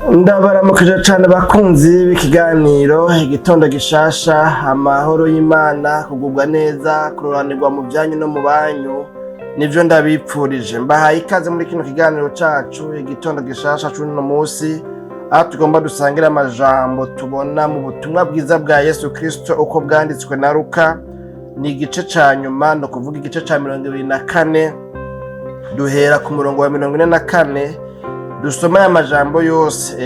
Ndabaramukije cane bakunzi b'ikiganiro Igitondo Gishasha. Amahoro y'Imana, kugubwa neza, kuroranirwa mu vyanyu no mu banyu, nivyo ndabipfurije. Mbahaye ikaze muri kino kiganiro cacu Igitondo Gishasha c'uno musi, aho tugomba dusangire amajambo tubona mu butumwa bwiza bwa Yesu Kristo uko bwanditswe na Luka. Ni igice ca nyuma, ni ukuvuga igice ca 24, duhera ku murongo wa 44, dusoma aya majambo yose.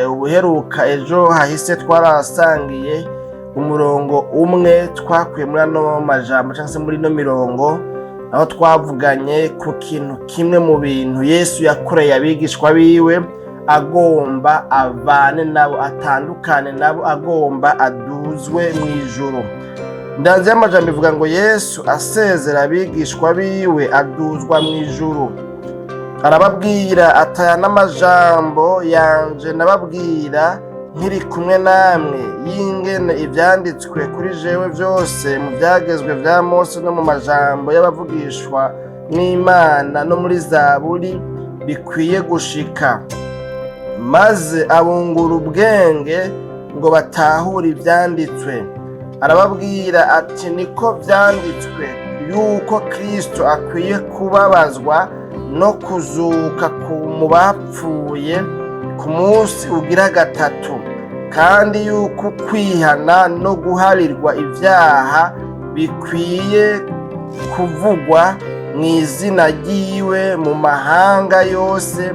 Ubuheruka ejo hahise twarasangiye umurongo umwe twakuye muri ano majambo cyangwa se muri ino mirongo, aho twavuganye ku kintu kimwe mu bintu Yesu yakoreye abigishwa biwe agomba avane nabo, atandukane nabo, agomba aduzwe mu ijuru. Ndanze y'amajambo ivuga ngo: "Yesu asezera abigishwa biwe aduzwa mu ijuru, arababwira ataya n'amajambo yanje nababwira nkiri kumwe namwe, y'ingene ivyanditswe kuri jewe vyose mu vyagezwe vya Mose no mu majambo y'abavugishwa n'Imana no muri Zaburi bikwiye gushika. Maze abungura ubwenge ngo batahure ivyanditswe. Arababwira ati: Niko vyanditswe yuko Kristo akwiye kubabazwa no kuzuka mu bapfuye ku munsi ugira gatatu, kandi yuko kwihana no guharirwa ivyaha bikwiye kuvugwa mu izina ryiwe mu mahanga yose,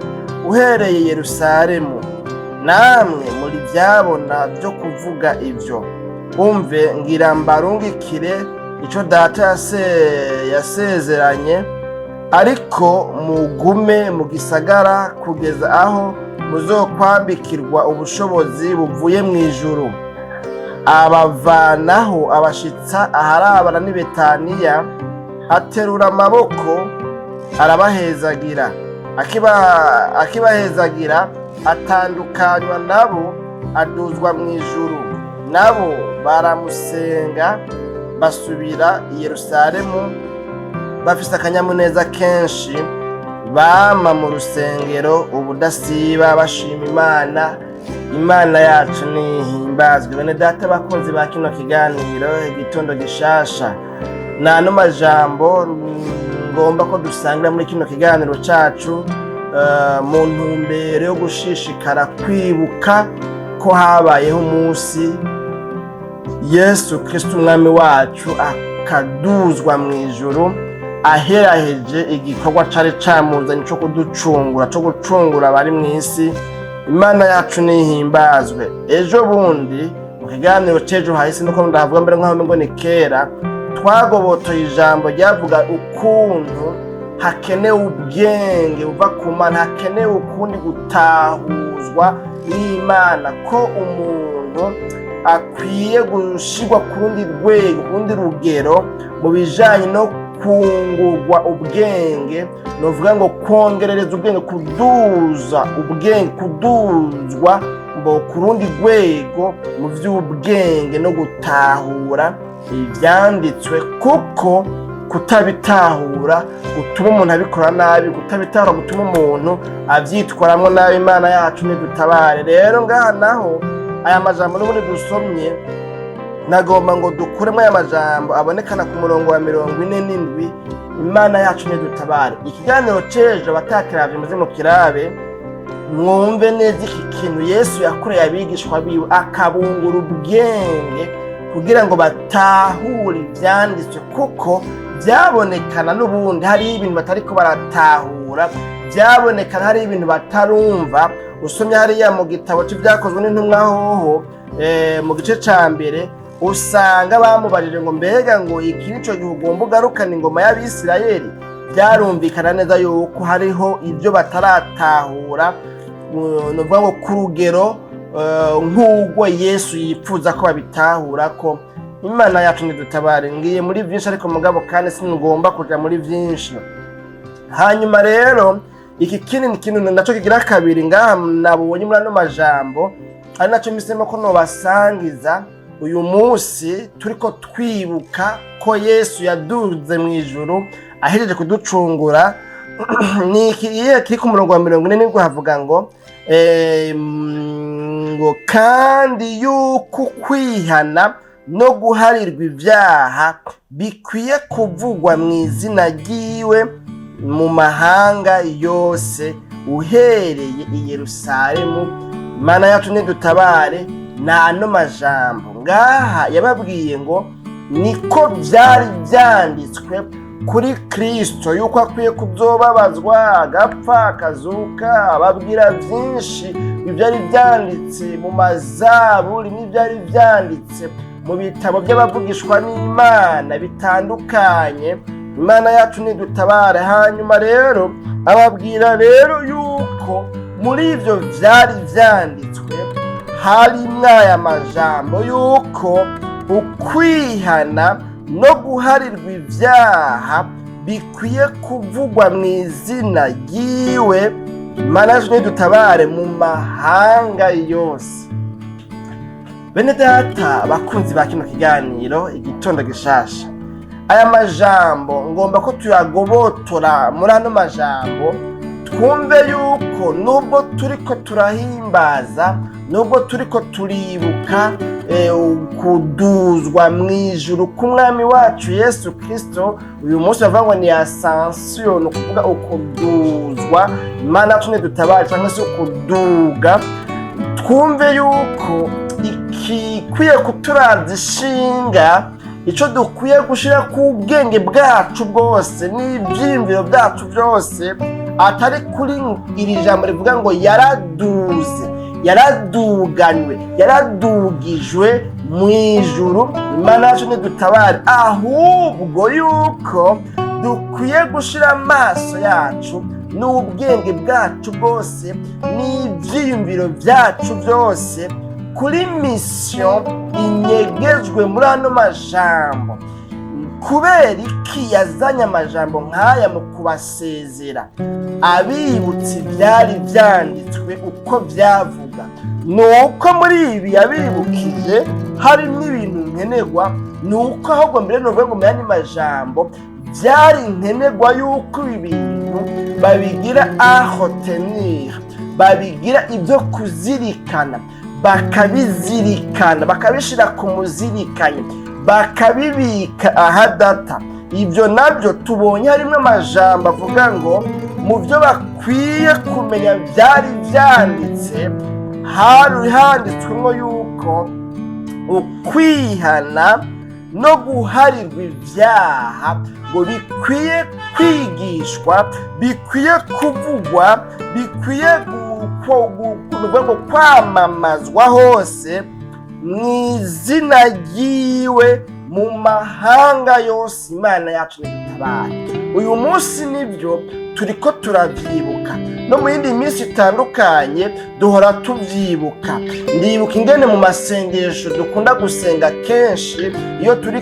uhereye Yerusalemu. Namwe muri vyabona vyo kuvuga ivyo. Umve, ngira mbarungikire ico Data yasezeranye, ariko mugume mu gisagara kugeza aho muzokwambikirwa ubushobozi buvuye mu ijuru. Abavanaho abashitsa aharabana n'i Betaniya, aterura amaboko arabahezagira. Akibahezagira atandukanywa nabo, aduzwa mu ijuru. Nabo baramusenga, basubira i Yerusalemu bafise akanyamuneza kenshi. Bama mu rusengero ubudasiba bashima Imana. Imana yacu nihimbazwe. Bene Data bakunzi ba kino kiganiro Igitondo Gishasha, nano majambo ngomba ko dusangira muri kino kiganiro cacu, mu ntumbero yo gushishikara kwibuka ko habayeho umunsi Yesu Kristo Umwami wacu akaduzwa mu ijuru, aheraheje igikorwa cari camuzanye co kuducungura, co gucungura abari mu isi. Imana yacu nihimbazwe. Ejo bundi mu kiganiro c'ejo hahise, nuko ndahavuga mbere nk'aho ngo ni kera, twagobotoye ijambo ryavuga ukuntu hakenewe ubwenge buva ku Mana, hakenewe ukundi gutahuzwa n'Imana, ko umuntu akwiye gushirwa ku rundi rwego, ku rundi rugero mu bijanye no kungurwa ubwenge, novuga ngo kongerereza ubwenge, kuduza ubwenge, kuduzwa ngo ku rundi rwego mu vy'ubwenge no gutahura ivyanditswe, kuko kutabitahura gutuma umuntu abikora nabi, kutabitahura gutuma umuntu avyitwaramwo nabi. Imana yacu nidutabare. Rero ngaha naho aya majambo n'ubundi dusomye, nagomba ngo dukuremo aya majambo abonekana ku murongo wa 47. Imana yacu nidutabare. Ikiganiro c'ejo abatakiravye muze mu kirabe, mwumve neza iki kintu Yesu yakoreye abigishwa biwe, akabungura ubwenge kugira ngo batahure ivyanditswe, kuko vyabonekana n'ubundi hari ibintu batariko baratahura, vyabonekana hari ibintu batarumva. Usomye hariya mu gitabo c'Ivyakozwe n'Intumwa hoho, mu gice ca mbere, usanga bamubajije ngo: Mbega ngo iki nico gihe ugomba ugarukana ingoma y'Abisirayeli? Byarumvikana neza yuko hariho ibyo bataratahura, ni ukuvuga ngo ku rugero nk'urwo Yesu yipfuza ko babitahura. Ko Imana yacu ntidutabare. Ngiye muri byinshi, ariko mugabo kandi sinigomba kuja muri byinshi. Hanyuma rero iki kindi kintu naco kigira kabiri ngaha nabonye muri ano majambo, ari naco mpisemo ko nobasangiza uyu munsi turiko twibuka ko Yesu yaduze mu ijuru ahejeje kuducungura. Ni iki iyo kiri ku murongo wa 40, nibwo havuga ngo ngo kandi yuko kwihana no guharirwa ibyaha bikwiye kuvugwa mu izina ryiwe mu mahanga yose, uhereye i Yerusalemu. Mana yacu nidutabare. Ni ano majambo ngaha yababwiye ngo niko byari byanditswe kuri Kristo, yuko akwiye kuzobabazwa, agapfa, akazuka. Ababwira byinshi ibyari byanditse mu mazaburi n'ibyari byanditse mu bitabo by'abavugishwa n'Imana bitandukanye. Imana yacu nidutabare. Hanyuma rero ababwira rero yuko muri ibyo byari byanditswe harimwo aya majambo, yuko ukwihana no guharirwa ibyaha bikwiye kuvugwa mu izina ryiwe. Imana yacu nidutabare, mu mahanga yose. Bene data bakunzi ba kino kiganiro Igitondo Gishasha, aya majambo ngomba ko tuyagobotora muri ano majambo, twumve yuko nubwo turiko turahimbaza, nubwo turiko turibuka kuduzwa mu ijuru k'umwami wacu Yesu Kristo, uyu munsi bavuga ngo ni Ascension, ni ukuvuga ukuduzwa, Imana yacu nidutabare, cyangwa se ukuduga, twumve yuko ikikwiye kuturaza ishinga, icyo dukwiye gushyira ku bwenge bwacu bwose n'ibyiyumviro byacu byose, atari kuri iri jambo rivuga ngo yaraduze, yaraduganywe, yaradugijwe mu ijuru, Imana yacu nidutabare, ahubwo yuko dukwiye gushyira amaso yacu n'ubwenge bwacu bwose n'ibyiyumviro byacu byose kuri mission inyegejwe muri ano majambo. Kubera iki yazanye amajambo nk'aya mu kubasezera, abibutsa ibyari byanditswe uko byavuga? Ni uko muri ibi yabibukije harimo ibintu nkenerwa. Ni uko ahubwo mbere ni ngo mu yandi majambo byari nkenerwa yuko ibi bintu babigira à retenir, babigira ibyo kuzirikana, bakabizirikana, bakabishyira ku muzirikanyi, bakabibika ahadata. Ibyo nabyo tubonye harimo amajambo avuga ngo mu byo bakwiye kumenya byari byanditse, hari handitswemo yuko ukwihana no guharirwa ibyaha ngo bikwiye kwigishwa, bikwiye kuvugwa, bikwiye ngo kwamamazwa hose mu izina ryiwe mu mahanga yose. Imana yacu nidutabare. Uyu munsi nibyo turiko turavyibuka, no mu yindi minsi itandukanye duhora tuvyibuka. Ndibuka ingene mu masengesho dukunda gusenga kenshi iyo turi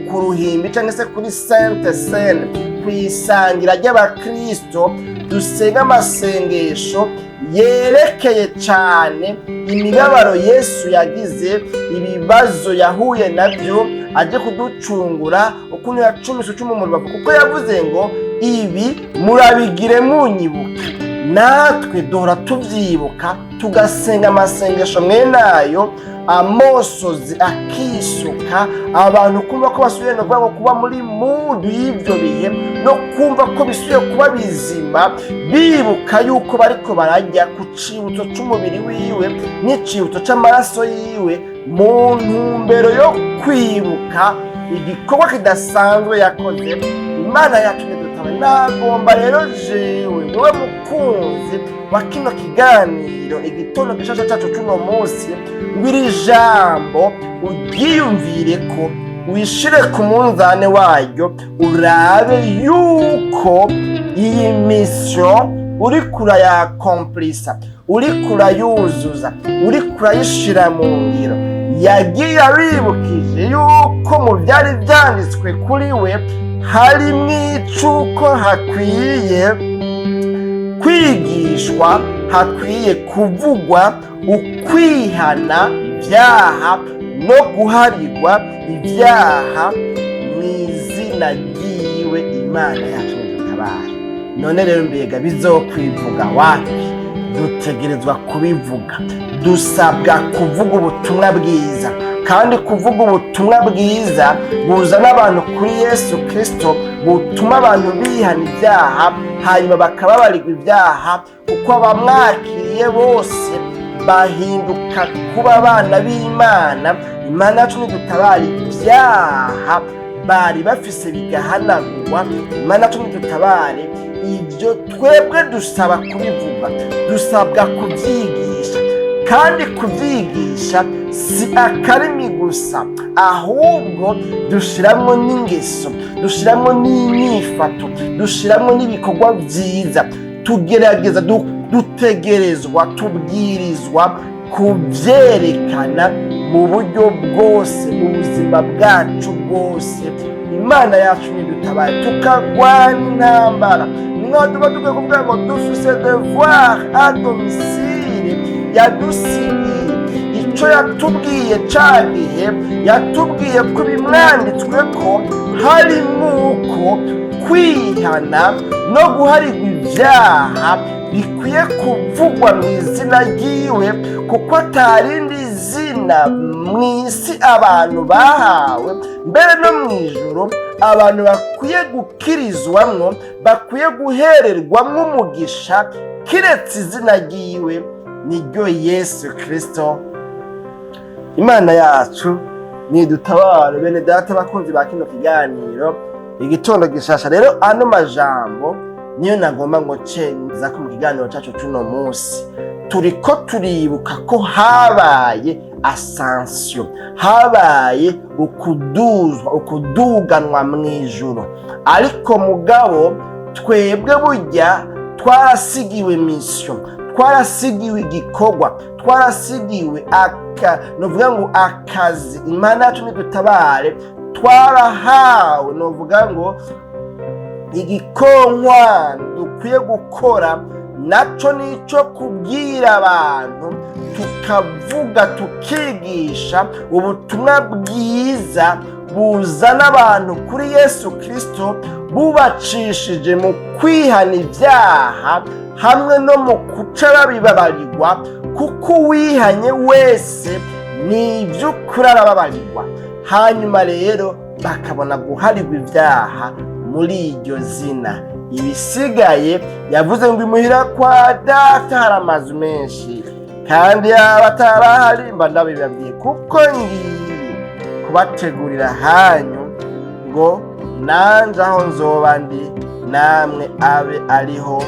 ku ruhimbi cyangwa se kuri Sainte Cène, ku isangira ry'abakristo, dusenga amasengesho yerekeye cyane imibabaro Yesu yagize, ibibazo yahuye nabyo aje kuducungura, ukuntu yacumise icumu mu rubavu, kuko yavuze ngo ibi murabigire munyibuka. Natwe duhora tubyibuka, tugasenga amasengesho mwene ayo, amosozi akisuka, abantu kumva ko basubiye no kuvuga ngo kuba muri mood y'ibyo bihe, no kumva ko bisubiye kuba bizima, bibuka yuko bariko barajya ku cibutso c'umubiri wiwe n'icibutso c'amaraso yiwe, mu ntumbero yo kwibuka igikorwa kidasanzwe yakoze. Imana yacu ntidutabe. Nagomba rero jewe, wowe mukunzi wa kino kiganiro Igitondo Gishasha cacu c'uno munsi, ngo iri jambo uryiyumvire, ko wishire ku munzane waryo, urabe yuko iyi mission uriko urayakomplisa, uriko urayuzuza, uriko urayishira mu ngiro. Yagiye abibukije yuko mu byari byanditswe kuri we harimwo icuko hakwiye kwigishwa, hakwiye kuvugwa ukwihana ibyaha no guharirwa ibyaha mu izina ryiwe. Imana yacu nidutabare. None rero mbega bizokwivuga wapi? Dutegerezwa kubivuga, dusabwa kuvuga ubutumwa bwiza, kandi kuvuga ubutumwa bwiza buzana abantu kuri Yesu Kirisito, butuma abantu bihana ibyaha hanyuma bakababarirwa ibyaha, kuko abamwakiriye bose bahinduka kuba abana b'Imana. Imana yacu nidutabara, ibyaha bari bafise bigahanagurwa. Imana yacu nidutabare. Ibyo twebwe dusaba kubivuga, dusabwa kubyigisha, kandi kubyigisha si akarimi gusa, ahubwo dushyiramo n'ingeso, dushyiramo n'inyifato, dushyiramo n'ibikorwa byiza. Tugerageza, dutegerezwa, tubwirizwa kubyerekana mu buryo bwose, mu buzima bwacu bwose. Imana yacu ntidutabare, tukagwana intambara. Niho tuba dukwiye kuvuga ngo dufise devoir à domicile yadusigiye. Icyo yatubwiye ca gihe yatubwiye ko ibimwanditswe ko harimo uko kwihana no guharirwa ibyaha bikwiye kuvugwa mu izina ryiwe, kuko atarindi zina mu isi abantu bahawe, mbere no mu ijuru, abantu bakwiye gukirizwamwo, bakwiye guhererwamwo umugisha, kiretse izina ryiwe, niryo Yesu Kirisito. Imana yacu nidutabare. Bene data bakunzi ba kino kiganiro Igitondo Gishasha, rero ano majambo niyo nagomba ngo cenza ko mu kiganiro cyacu cy'uno munsi turiko turibuka ko habaye ascension, habaye ukuduzwa, ukuduganwa mu ijuru. Ariko mugabo twebwe burya twarasigiwe mission, twarasigiwe igikorwa, twarasigiwe aka novuga ngo akazi. Imana yacu nidutabare. Twarahawe, novuga ngo igikonkwana dukwiye gukora, naco nico kubwira abantu, tukavuga, tukigisha ubutumwa bwiza buzana abantu kuri Yesu Kirisito, bubacishije mu kwihana ibyaha hamwe no mu kuca babibabarirwa, kuko uwihanye wese ni iby'ukuri arababarirwa, hanyuma rero bakabona guharirwa ibyaha muri iryo zina. Ibisigaye yavuze ngo imuhira kwa data hari amazu menshi, kandi yaba atarahari mba ndabibabwiye, kuko ngiye kubategurira hanyu, ngo nanje aho nzoba ndi namwe abe ariho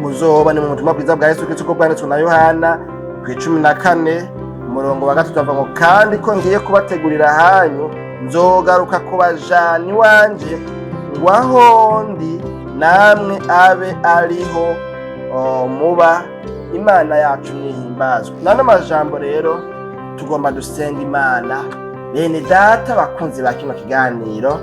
muzoba. Ni mu butumwa bwiza bwa Yesu Kristo uko bwanditswe na Yohana ku 14, umurongo wa 3, avuga ngo: "Kandi ko ngiye kubategurira hanyu, nzogaruka kubajana iwanje, ngo aho ndi namwe abe ariho muba." Imana yacu nihimbazwe. Nano majambo rero tugomba dusenga Imana. Bene data bakunzi ba kino kiganiro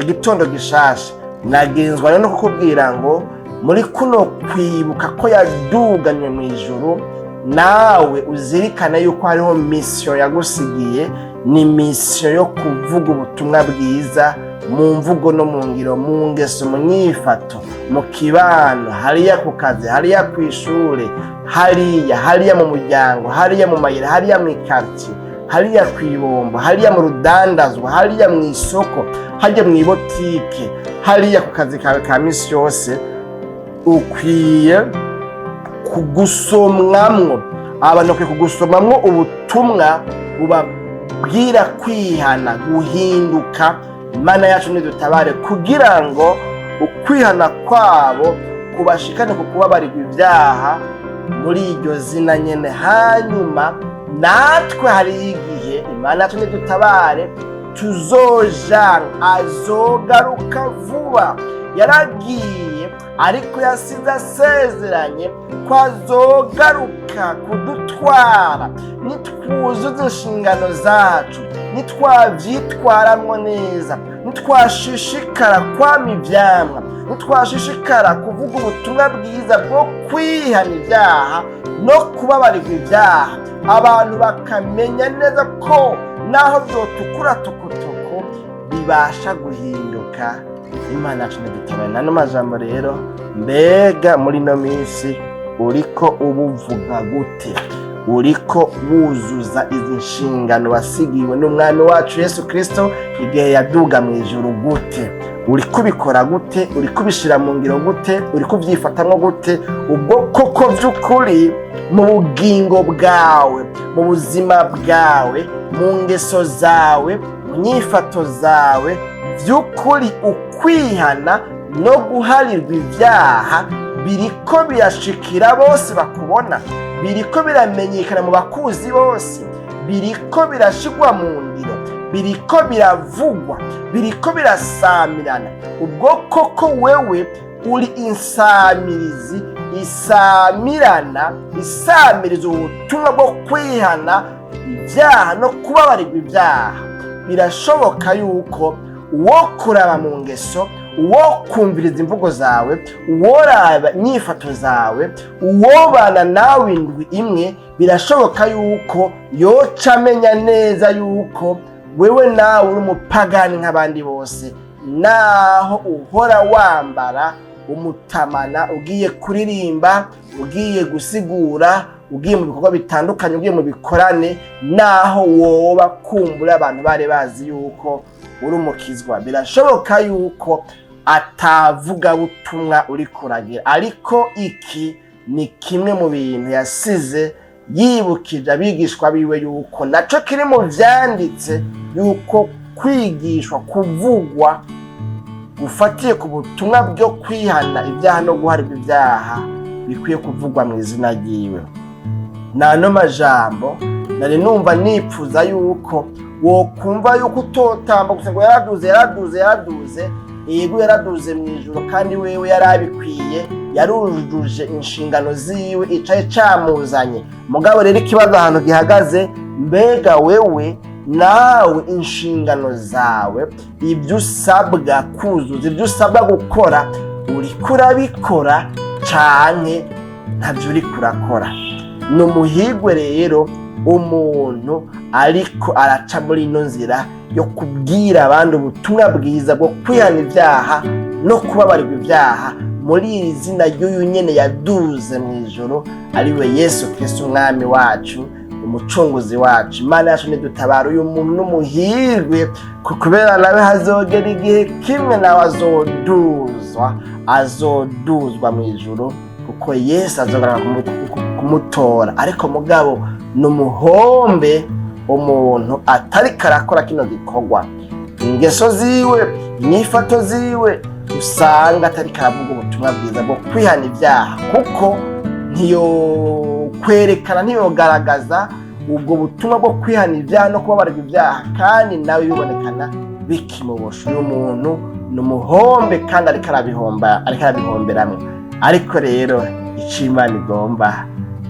Igitondo Gishasha, nagenzwa rero no kukubwira ngo muri kuno kwibuka ko yaduganywe mu ijuru, nawe uzirikane yuko hariho mission yagusigiye. Ni mission yo kuvuga ubutumwa bwiza mu mvugo no mu ngiro, mu ngeso, mu nyifato, mu kibano, hariya ku kazi, hariya ku ishure, hariya hariya mu muryango, hariya mu mayira, hariya mu ikaritsiye, hariya ku ibombo, hariya mu rudandazwa, hariya mu isoko, hariya mu ibotike, hariya ku kazi kawe ka misi yose. Ukwiye kugusomwamwo, abantu bakwiye kugusomamwo ubutumwa bubabwira kwihana, guhinduka. Imana yacu nidutabare, kugira ngo ukwihana kwabo kubashikane ku kubabarirwa ibyaha muri iryo zina nyene. Hanyuma natwe hari igihe, Imana yacu nidutabare, tuzojana. Azogaruka vuba. Yaragiye, ariko yasize asezeranye ko azogaruka kudutwara nitwuzuza inshingano zacu, nitwavyitwaramwo neza, nitwashishikara kwama ivyamwa, nitwashishikara kuvuga ubutumwa bwiza bwo kwihana ibyaha no kubabarirwa ibyaha, abantu bakamenya neza ko naho vyotukura tukutuku bibasha guhinduka. Imana yacu ntidutabare. Nano majambo rero, mbega muri ino minsi uriko ubuvuga gute? Uriko wuzuza izi nshingano wasigiwe n'Umwami wacu Yesu Kristo igihe yaduga mu ijuru gute? Uriko ubikora gute? Uriko ubishira mu ngiro gute? Uriko ubyifatamwo gute? Ubwo koko vy'ukuri mu bugingo bwawe, mu buzima bwawe, mu ngeso zawe, mu nyifato zawe, vy'ukuri ukwihana no guharirwa ibyaha biriko birashikira bose bakubona, biriko biramenyekana mu bakuzi bose, biriko birashigwa mu ngiro, biriko biravugwa, biriko birasamirana? Ubwo koko wewe uri insamirizi isamirana, isamiriza ubutumwa bwo kwihana ibyaha no kubabarirwa ibyaha? Birashoboka yuko uwo kuraba mu ngeso, uwo kumviriza imvugo zawe, uworaba inyifato zawe, uwobana nawe indwi imwe, birashoboka yuko yoca amenya neza yuko wewe nawe uri umupagani nk'abandi bose, naho uhora wambara umutamana ugiye kuririmba, ugiye gusigura, ugiye mu bikorwa bitandukanye, ugiye mu bikorane, naho woba kumbura abantu bari bazi yuko uri umukizwa. Birashoboka yuko atavugabutumwa uri kuragira. Ariko iki ni kimwe mu bintu yasize yibukije abigishwa biwe, yuko naco kiri mu vyanditse, yuko kwigishwa kuvugwa gufatiye ku butumwa bwo kwihana ibyaha no guharirwa ibyaha bikwiye kuvugwa mu izina ryiwe. Nano majambo nari numva nipfuza yuko wokumva yuko utotamba gusa ngo yaraduze, yaraduze, yaraduze. Yego, yaraduze mu ijuru, kandi wewe yarabikwiye, yarujuje inshingano ziwe, icaye camuzanye. Mugabo rero ikibazo ahantu gihagaze, mbega wewe nawe inshingano zawe, ibyo usabwa kuzuza, ibyo usabwa gukora, uriko urabikora canke ntabyo uriko urakora? Ni umuhigwe rero umuntu ariko araca muri ino nzira yo kubwira abandi ubutumwa bwiza bwo kwihana ibyaha no kubabarirwa ibyaha muri iri zina ry'uyu nyene yaduze mu ijuru, ariwe Yesu Kristo, Umwami wacu, Umucunguzi wacu. Imana yacu nidutabara. Uyu muntu n'umuhirwe, kubera nawe hazogera igihe kimwe nawe azoduzwa, azoduzwa mu ijuru, kuko Yesu azogaruka kumutora. Ariko mugabo ni umuhombe umuntu atariko arakora kino gikorwa, ingeso ziwe, inyifato ziwe, usanga atariko aravuga ubutumwa bwiza bwo kwihana ibyaha, kuko ntiyokwerekana, ntiyogaragaza ubwo butumwa bwo kwihana ibyaha no kubabarirwa ibyaha, kandi nawe bibonekana bikimubosha. Uyu muntu ni umuhombe kandi ariko arabihomba, ariko arabihomberamwo. Ariko rero icyo Imana igomba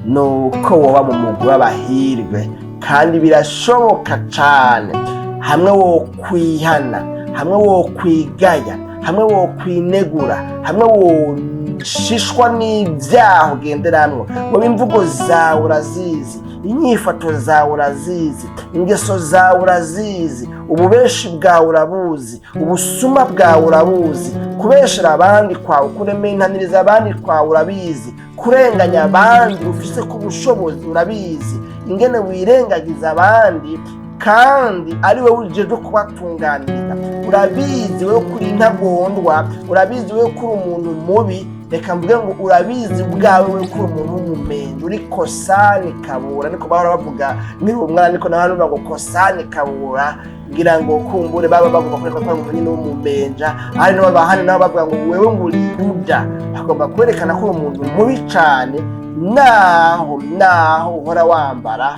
ni uko woba mu mugwi w'abahirwe, kandi birashoboka cane hamwe wo kwihana, hamwe wo kwigaya, hamwe wo kwinegura, hamwe woshishwa n'ibyaha ugenderamwo. Wowe imvugo zawe urazizi, inyifato zawe urazizi, ingeso zawe urazizi, ububeshi bwawe urabuzi, ubusuma bwawe urabuzi, kubeshera abandi kwawe, kurementaniriza abandi kwawe urabizi, kurenganya abandi ufise ku bushobozi urabizi, ingene wirengagiza abandi kandi ari wowe ujejwe kubatunganiriza urabizi, wowe kuri intagondwa urabizi, wowe kuri umuntu mubi. Reka mvuge ngo urabizi ubwawe, wowe kuri umuntu w'umumenyi, uri kosani kabura, niko bahora bavuga nkiri umwana, niko nawe bavuga ngo kosani kabura. Ngira ngo kumbure baba bagomba kwereka ko ari umuntu nyine w'umumenja. Hari n'abahani nabo bavuga ngo wewe ngo uri Yuda, bagomba kwerekana ko uri umuntu mubi cane, naho uhora wambara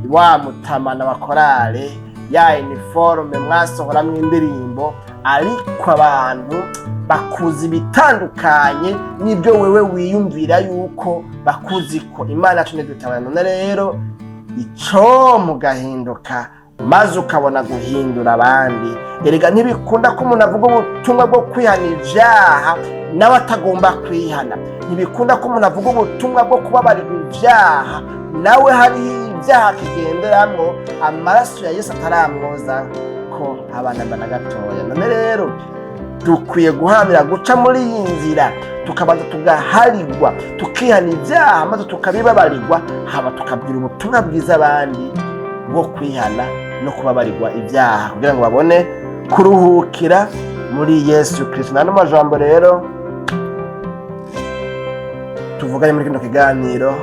wa mutamana wa korale, ya uniforme mwasohoramwo indirimbo. Ariko abantu bakuzi ibitandukanye n'ibyo wewe wiyumvira yuko bakuzi ko. Imana yacu ntidutabara. None rero ico mugahinduka maze ukabona guhindura abandi. Erega ntibikunda ko umuntu avuga ubutumwa bwo kwihana ivyaha nawe atagomba kwihana. Ntibikunda ko umuntu avuga ubutumwa bwo kubabarirwa ivyaha nawe hariho ibyaha akigenderamwo, amaraso ya Yesu ataramwoza ko abana na gatoya. None rero Dukwiye guharanira guca muri iyi nzira, tukabanza tugaharigwa, tukihana ibyaha, maze tukabibabarirwa, haba tukabwira ubutumwa bwiza abandi bwo kwihana no kubabarirwa ibyaha, kugira ngo babone kuruhukira muri Yesu Kirisito. N'ano majambo rero tuvuganye muri kino kiganiro,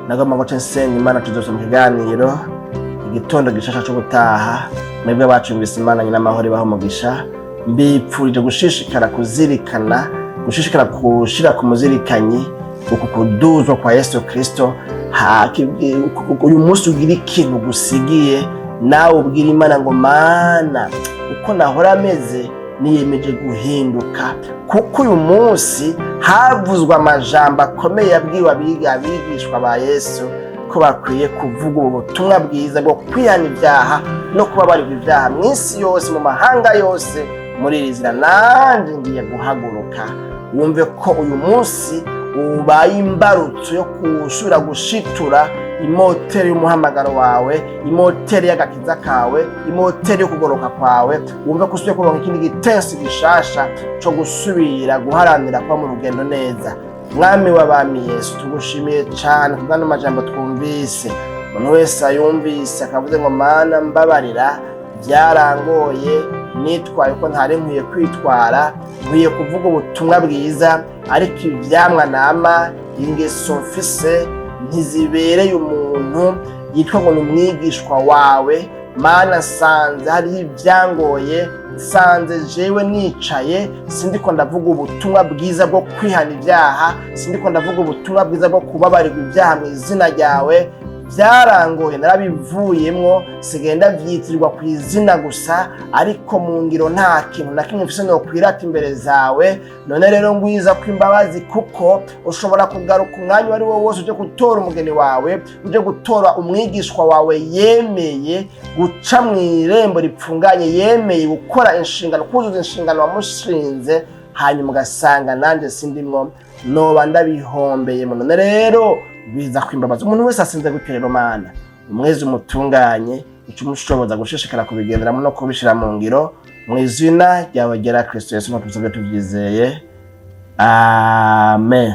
nagomba guca nsenga Imana. Tuzose mu kiganiro igitondo gishasha c'ubutaha. Mwebwe bacumvise, Imana nyina amahoro ibaho umugisha. Mbipfurije gushishikara kuzirikana, gushishikara gushira ku muzirikanyi uku kuduzwa kwa Yesu Kristo. Uyu munsi ugira ikintu gusigiye, nawe ubwira Imana ngo: "Mana, uko nahora ameze niyemeje guhinduka," kuko uyu munsi havuzwe amajambo akomeye yabwiwe abigishwa ba Yesu ko bakwiye kuvuga ubu butumwa bwiza bwo kwihana ibyaha no kubabarirwa ibyaha mu isi yose, mu mahanga yose, muri iri zina. Nanjye ngiye guhaguruka. Wumve ko uyu munsi ubaye imbarutso yo gusubira gushitura imoteri y'umuhamagaro wawe, imoteri y'agakiza kawe, imoteri yo kugoroka kwawe. Wumve ko usubiye kuronka ikindi gitensi gishasha co gusubira guharanira kuba mu rugendo neza. Mwami w'abami Yesu, tugushimiye cane kubw'ano majambo twumvise. Umuntu wese ayumvise akavuze ngo: "Mana, mbabarira, byarangoye, nitwaye uko ntari nkwiye kwitwara. Nkwiye kuvuga ubutumwa bwiza, ariko ivyamwa nama, ingeso mfise ntizibereye umuntu yitwa ngo ni umwigishwa wawe. Mana, nsanze hariho ibyangoye, nsanze jewe nicaye sindiko ndavuga ubutumwa bwiza bwo kwihana ibyaha, sindiko ndavuga ubutumwa bwiza bwo kubabarirwa ibyaha mu izina ryawe. Byarangoye, narabivuyemwo, sigaye ndavyitirirwa ku izina gusa, ariko mu ngiro nta kintu na kimwe mfise nokwirata imbere zawe. None rero ngwiza ko imbabazi, kuko ushobora kugaruka umwanya uwo ari wo wose uje gutora umugeni wawe, uje gutora umwigishwa wawe yemeye guca mu irembo ripfunganye, yemeye gukora inshingano, kuzuza inshingano wamushinze, hanyuma ugasanga nanjye sindimwo, noba ndabihombeyemo. None rero biza kwimbabaza." Umuntu wese asinze gutyo rero, Mana, umwezi umutunganye, uca umushoboza gushishikara kubigenderamo no kubishira mu ngiro. Mu izina ryawe ryera Kristo Yesu tubisabye tubyizeye, amen.